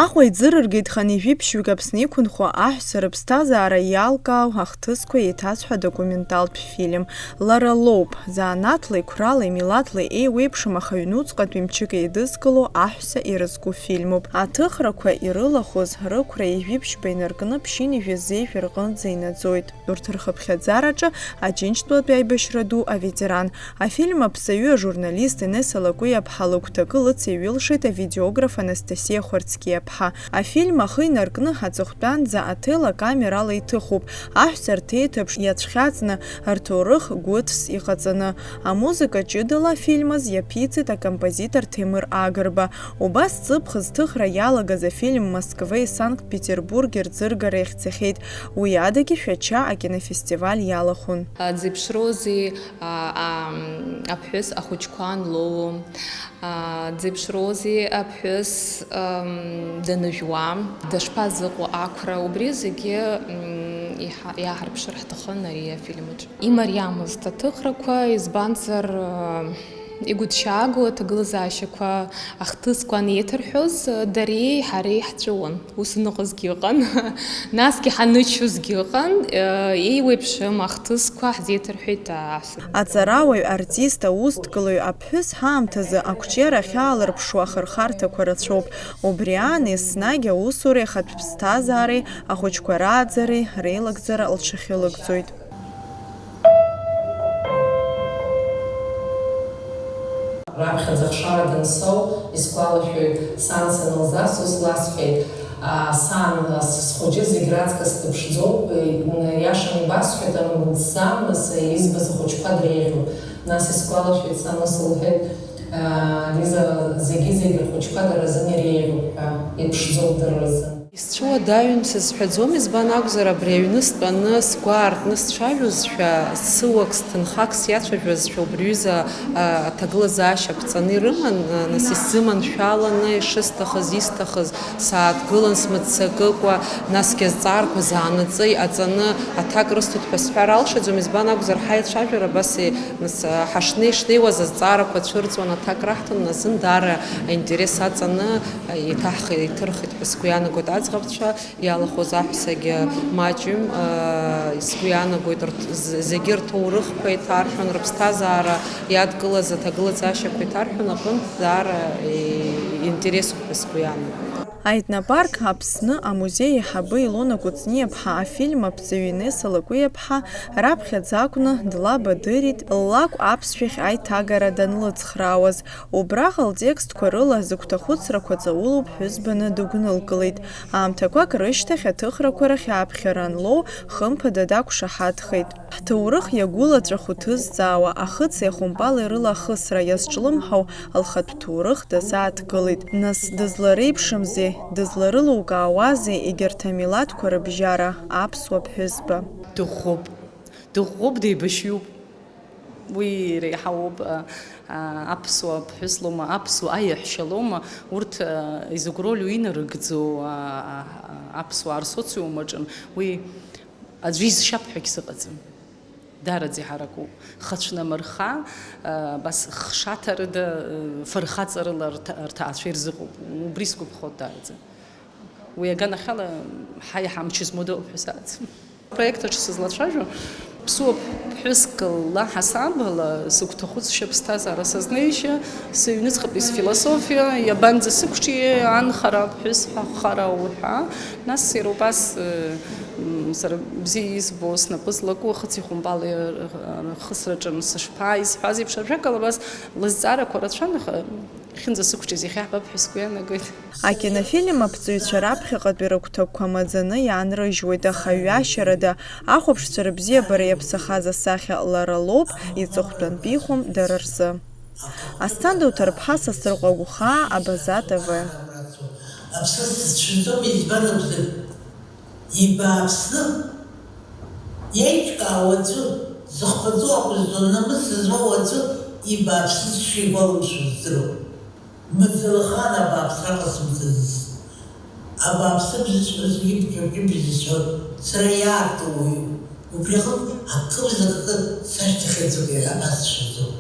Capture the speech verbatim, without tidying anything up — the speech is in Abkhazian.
Аҟәа иӡырыргеит хынҩажәи ԥшьҩык Аԥсны иқәынхо аҳәса рыԥсҭазаара иалкаау ахҭысқәа еиҭазҳәа документалтә фильм. Лара лоуп, занааҭлеи, қәралеи, милаҭлеи еиуеиԥшым, аха ҩнуҵҟатәи мчык еидызкыло аҳәса ирызку фильмуп. Аҭыхрақәа ирылахәыз рықәра ҩажәи ԥшьба инаркны ԥшьынҩажәи зеижә рҟынӡа инаӡоит. Урҭ рхыԥхьаӡараҿы Аџьынџьтәылатәи аибашьра ду аветеран, афильм аԥҵаҩы, ажурналист Инесса Лакәиаԥҳа лыгәҭакы лыцеиҩылшеит авидеограф Анастасиа Хәарцкиаԥҳа. Афильм ахы инаркны аҵыхәтәанӡа ателокамерала иҭыхуп, аҳәса рҭеиҭыԥш иацәхьаҵны, рҭоурых гәыцәс иҟаҵаны. Амузыка ҷыдала афильм азы иаԥиҵеит акомпозитор Ҭемыр Агрба. Убас ҵыԥх зҭыхра иалагаз афильм Москвеи Санкт-Петербурги рӡыргара иахьӡахьеит. Уи адагьы Шәача акинофестиваль иалахәын. Дзеиԥшроузеи, а, а, аԥҳәыс ахәыҷқәа анлоуо? А, дзеиԥшроузеи аԥҳәыс, ам, даныжәуа? Дышԥазыҟоу ақәра? Убри зегьы, м, иҳа-, иааҳарԥшыр ҳҭахын ари афильмаҿ. Имариамызт аҭыхрақәа, избанзар, а, игәыҭшьаагоу аҭагылазаашьақәа ахҭысқәа анеиҭарҳәоз, дареи ҳареи ҳҵәыуон. Ус аныҟазгьы ыҟан, насгьы ҳаныччозгьы ыҟан, еиуеиԥшым ахҭысқәа ҳзеиҭарҳәеит аҳәса. Аҵарауаҩ, артист, аусҭгылаҩ аԥҳәыс ҳаамҭазы ақәҿиара ахьаалырԥшуа ахырхарҭақәа рацәоуп. Убри аан еснагь аусуреи ахатә ԥсҭазаареи, ахәыҷқәа рааӡареи реилагӡара лҽахьылыгӡоит. Раԥхьаӡа ахшара дансоу исгәалашәоит, сан санылзас ус ласҳәеит, "Аа, сан, схәыҷы зегь раҵкыс дыԥшӡоуп, иаша ибасҳәеит, амгәӡӡам, нас избаз ахәыҷқәа дреиӷьуп." Нас исгәалашәеит, сан ус лҳәеит, "Аа, Лиза, зегьы-зегьы рхәыҷқәа дара рзын иреиӷьуп ҳәа, иԥшӡоуп дара рзын." Исцәуадаҩын сызҳәаӡом, избан акәзар, абри аҩны стәаны, сгәы аартны сцәажәозшәа, сыуак, сҭынхак сиацәажәозшәа, убри ҩыза, а, аҭагылазаашьа ԥҵаны ирыман, а, нас исзыманшәаланы, ишысҭахыз, исҭахыз, сааҭгылан смыццакыкәа, насгьы азҵаарақәа заанаҵы иҟаҵаны аҭак рысҭоит ҳәа сҳәар алшаӡом, избан акәзар, ҳаицәажәара абас и-, нас, а, ҳашнеи-шнеиуаз азҵаарақәа цәырҵуан, аҭак раҳҭон, назын даара аинтерес аҵаны, а, еиҭаҳх-, еиҭырхит ҳәа сгәы иаанагоит аӡӷабцәа. Иалахәыз аҳәсагьы маҷҩым, сгәы иаанагоит, рҭ-, з-, зегьы рҭоурыхқәа еиҭарҳәон, рыԥсҭазаара иадкылаз аҭагылазаашьақәа еиҭарҳәон аҟынтә, даара, е, интересуп ҳәа сгәы иаанагоит. Аетнопарк Аԥсны амузеи аиҳабы Илона Кәыҵниаԥҳа, афильм аԥҵаҩы Инесса Лакәиаԥҳа раԥхьаӡа акәны длабадырит, ллакә аԥсшәахь аиҭагара данлыцхраауаз. Убраҟа лтекстқәа рыла зыгәҭахәыцрақәа ҵаулоу ԥҳәызбаны дыгәнылкылеит. Аамҭақәак рышьҭахь аҭыхрақәа рахь аԥхьара анлоу, хымԥада дақәшаҳаҭхеит. Ҳҭоурых иагәылаҵәаху ҭызҵаауа, ахыци ахәымпали рыла ахысра иазҿлымҳау лхатә ҭоурых дазааҭгылеит. Нас дызлареиԥшымзеи, дызларылукаауазеи егьырҭ амилаҭқәа рыбжьара аԥсуа ԥҳәызба? Дыӷәӷәоуп, дыӷәӷәоуп, деибашьҩуп. Уи реиҳауоуп, а, а, аԥсуа ԥҳәыс лоума, аԥсуа аиаҳәшьа лоума, урҭ, а, изакә роль инарыгӡо, а, а, а, аԥсуаа рсоциум аҿы, уи аӡәы изшьап ҳәагь сыҟаӡам. Даараӡа иҳаракуп. Хацәнамырха, а, абас хшаҭарыда, а, фырхаҵарыла рҭ-, рҭаацәа ирзыҟоуп. Убри сгәаԥхоит даараӡа. Уи аганахьала ҳаи ҳамч змоу дыҟоуп ҳәа сааӡам. Апроект аҿы сызлацәажәо, ԥсуа ԥҳәыск лла ҳасабала сыгәҭахәыцшьа, ԥсҭазаара сазнеишьа, сыҩныҵҟатәи сфилософиа, иабанӡа сықәҿиеи анхара ԥҳәыс ҳәа хара уҳәа, нас иара убас, м, сара бзиа избо, снапы злаку, ахыци ахәымпали рхысраҿы сышԥааи сҳәаз еиԥш, ажәакала, абас лызҵаарақәа рацәан, аха иахьынӡасықәҿиаз иахьа ҳбап ҳәа сгәы иаанагоит. Акинофильм аԥҵаҩцәа раԥхьаҟатәи рыгәҭакқәа маӡаны иаанрыжьуеит, аха ҩашьарада, ахәаԥшцәа рыбзиабара иаԥсахаз асахьа лара лоуп, иҵыхәтәантәихәом дара рзы. Асҭанда Уҭарԥҳа, Сасрыҟәа Гәхаа, Абаза Т В. Аԥсыӡ сацәшәаӡом, избан акәзар, ибааԥсы, иеиҿкаау аӡәы, зыхқәа ҵоу ақәызҵо, намыс змоу аӡәы ибааԥсыз шигәалымшәо здыруам. Мазалахан абааԥсра ҟасымҵаӡеит. Абааԥсы бзиа сҳәо зегьы бҿаҿы бжьысҳәоит, сара иаарту уаҩуп. Убри аҟынтә акымза акы сашьҭахь иаҵәа абас сшәаӡом.